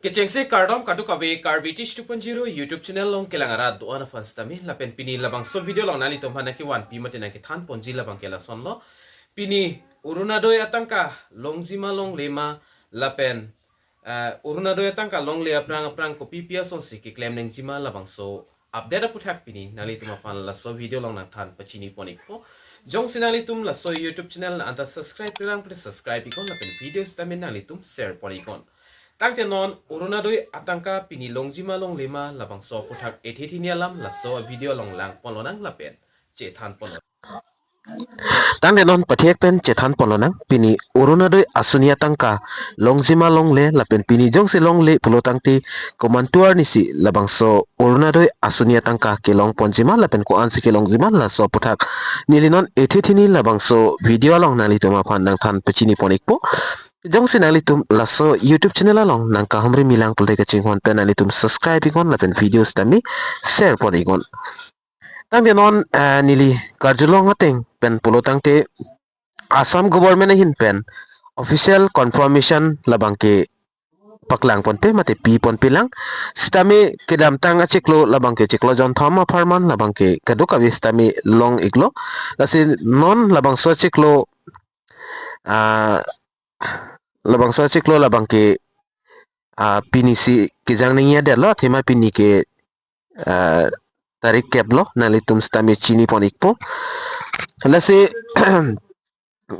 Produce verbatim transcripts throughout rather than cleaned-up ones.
Kechengsi kardom kadokave Karbi Teach two point zero YouTube channel along kelang arat do-an aphan sitame lapen pini labangso video along nanglitum aphan nangkevanpi mate nangkethan ponji labangke lasonlo. Pini Orunodoi atangka longji ma longle ma lapen, eh, Orunodoi atangka longle aphrang aphrang kopi pi asonsi keklem nangji ma labangso update aputhak pini nanglitum aphan laso video along nangthan pachini pon ikpo. Jongsi nanglitum laso YouTube channel anta subscribe-pe lang, please subscribe iknon lapen video sitame nanglitum share pon iknon. Tangte non Orunodoi atangka pini longji ma longle ma labangso aputhak ethe thini alam laso video along lang ponlonang lapen chethan ponlo. Tangte non pathek pen chethan ponlonang, pini Orunodoi asoni atangka longji ma longle lapen pini jongsi longle pulo tangte komantu arnisi labangso Orunodoi asoni atangka kelong ponji ma lapen ko-ansi kelongji ma laso aputhak neli non ethe thini labangso video along nanglitum aphan nangthan pachini pon ikpo. Jongsi nanglitum laso YouTube channel along nangkahumri milang pulote kachinghon pen nanglitum subscribe iknon lapen video sitame share pon iknon. Tangte non, eh, neli karjulong ateng pen pulo tangte Assam government ahin pen official confirmation labangke paklang ponpe mate pi ponpe lang. Sitame kedamtang achiklo labangke chiklo jonthom apharman labangke kadokave sitame long iklo. Lasi non labangso achiklo, ah, labangso achiklo labangke, ah, pinisi kejang nangji adetlo, athema pini ke, ah, tarik kep lo, nanglitum sitame chini pon ikpo. Lasi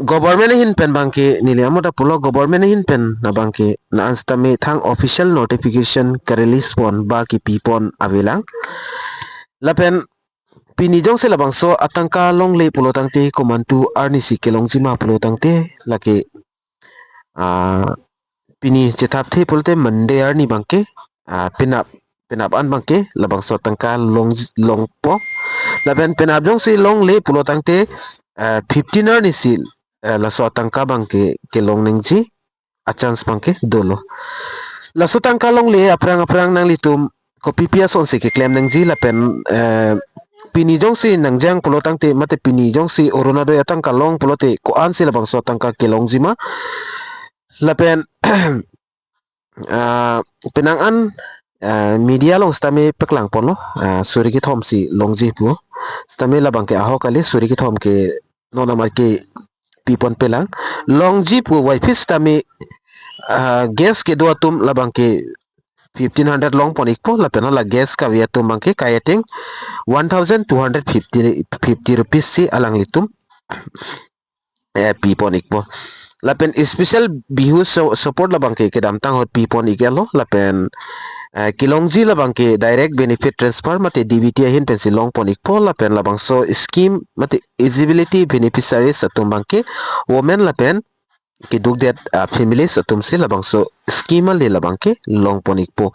government ahin pen abangke neli amota pulo, government ahin pen abangke la-an sitame thang official notification ke-release pon ba kepi pon avelang. Lapen pini jongsi labangso atangka longle pulo tangte komantu arnisi kelongji ma pulo tangte lake, ah, pini chethapthe pulote Monday arni abangke, ah, penap, penap an abangke labangso atangka long, longpo. Lapen penap jongsi longle pulo tangte, ah, fifteen arnisi, eh, laso atangka abangke kelong nangji achance abangke dolo. Laso atangka longle aphrang aphrang nanglitum kopi pi asonsi keklem nangji lapen, eh, pini jongsi nangjang pulo tangte mate pini jongsi Orunodoi atangka long pulote ko-ansi labangso atangka kelongji ma lapen, ah, penang an, ah, media along sitame paklang ponlo, ah, suri kethom si longji pu. Sitame labangke ahok kali, suri kethom ke non amat ke pi ponpe lang. Longji pu wai phis sitame, ah, guest kedo atum labangke fifteen hundred long pon ikpo lapen hala guest kave atum abangke kai ateng one thousand two hundred fifty, fifty rupees si alanglitum, eh, pi pon ikpo. Lapen special Bihu su-, support labangke kedamtang ahut pi pon iklo lapen, eh, kelongji labangke direct benefit transfer mate D B T ahin pensi long pon ikpo lapen labangso scheme mate eligibility beneficiaries atum abangke women lapen kedukdet, ah, families atumsi labangso scheme ale labangke long pon ikpo.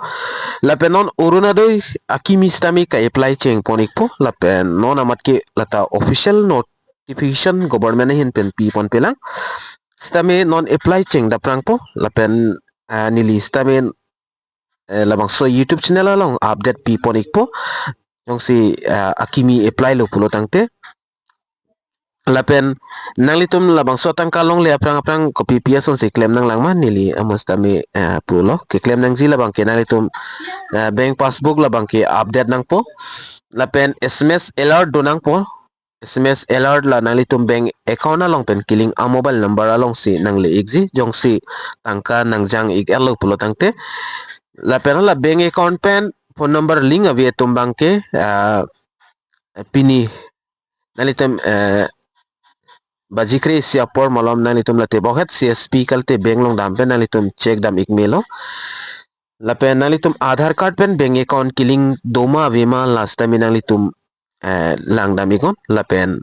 Lapen non Orunodoi akimi sitame ka-apply cheng pon ikpo lapen non amat ke lata official notification government ahin pen pi ponpe lang. Sitame non apply cheng daprangpo lapen, ah, neli sitame, eh, labangso YouTube channel along update pi pon ikpo. Jongsi, ah, akimi apply lo pulo tangte. Lapen nanglitum labangso atangka longle aphrang aphrang kopi pi asonsi klem nanglang ma neli amo sitame, eh, pulo. Keklem nangji labangke nanglitum, eh, bank passbook labangke update nangpo. Lapen S M S alert do nangpo. S M S alert la nanglitum bank account along pen ke-link a-mobile number alongsi nangle ikji jongsi tangka nangjang ik-etlo pulo tangte. Lapen hala bank account pen phone number link ave atum abangke, ah, pini nanglitum, eh, baji kre-isi apor malom nanglitum late bokhet C S P kalite bank along dam pen nanglitum check dam ik melo. Lapen nanglitum Aadhaar card pen bank account ke-link doma avema la sitame nanglitum, eh, lang dam iknon lapen,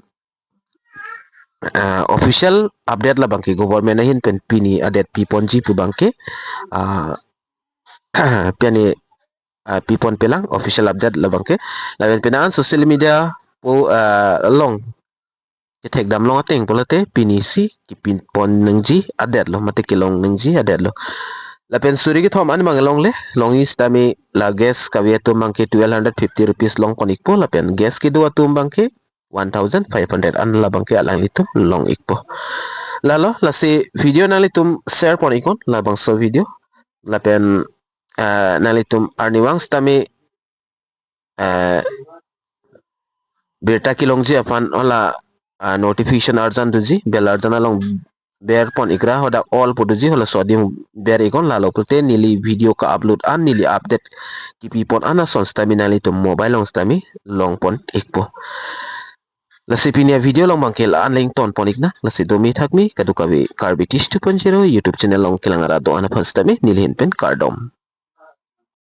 eh, official update labangke government ahin pen pini adet pi ponji pu abangke, ah, pini, ah, pi ponpe lang official update labangke. Lapen penang an social media pu, ah, along kethek dam long ateng pulote pinisi kepi pon nangji adetlo mate kelong nangji adetlo. Lapen suri kethom an abang longle, longji sitame la guest kave atum abangke twelve hundred fifty rupees long pon ikpo lapen guest kedo atum abangke one thousand five hundred an labangke alanglitum long ikpo. Lalo lasi video nanglitum share pon iknon labangso video. Lapen eh, nanglitum arnivang sitame, eh, birta kelongji aphan hala, ah, notification arjan doji, bell arjan along ber pon ikra, hadak all pu doji, halaso adim ber iknon. Lalo pulote neli video ka-upload an, neli update kepipon an ason sitame nanglitum mobile along sitame longpon ikpo. Lasi pini avideo along abangke la-an le ingtonpon iknang. Lasi dome thakme, kadokave Karbi Teach two point zero YouTube channel along kelang arat do-an aphan sitame neli ahin pen kardom.